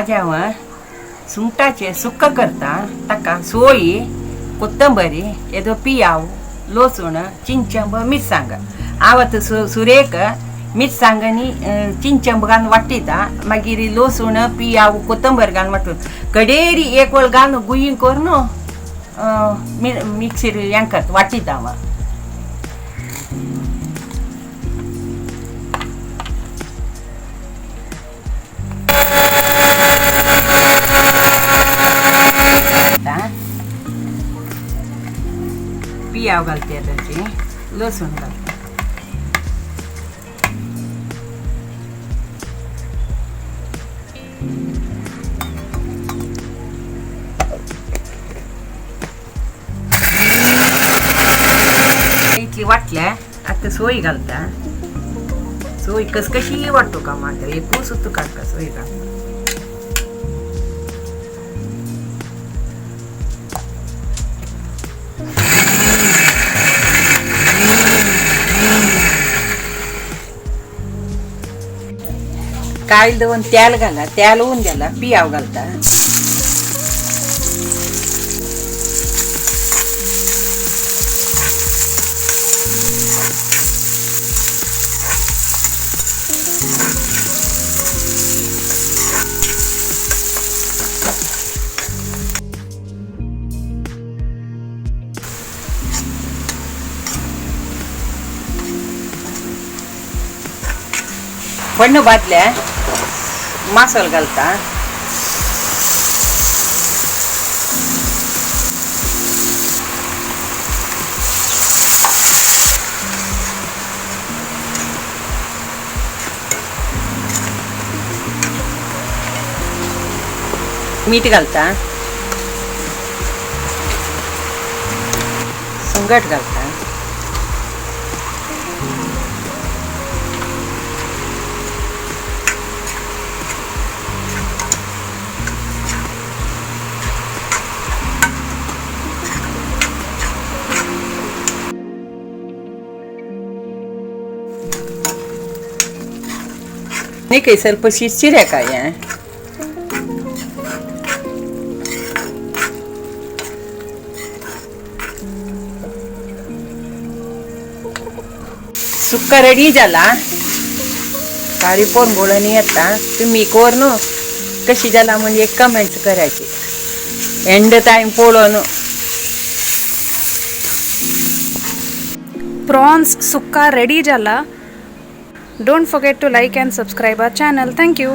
आज हांव सुंगटाचें सुक्का करता. ताका सोय, कोत्तंबरी, येदो पियाव, लसूण, चिंचंब, मिरसांग. हांव आतां सुरेक मिरसांग आनी चिंचंब घालून वाडटिता. मागीर लसूण, पियाव, कोत्तंबर घालून वांटून कडेरी एक वेळ घालून गुयी करून मिक्सीर हें करता, वांटिता हांव. पियाव घालते, ताची लसूण घालते. इतली वाटल्या. आता सोय घालता. सोय कस कशी वाटतो का मात्र एकूच तुका सोय घालता. कायल दवरून तेल घाला. तेल होऊन गेला, पियाव घालता. पण बादल्या मासल घालता. मीठ घालता. सुंगट घालता. नाही ಸ್ವಲ್ಪ शिरकाय. सुक्का रेडी जाला. कारी पोन बोळणी येता. तुम्ही कोर कशी जाला म्हणजे एक कमेंट्स करायची. एंड टाइम पळोवन. Prawns sukka ready जाला. Don't forget to like and subscribe our channel. Thank you.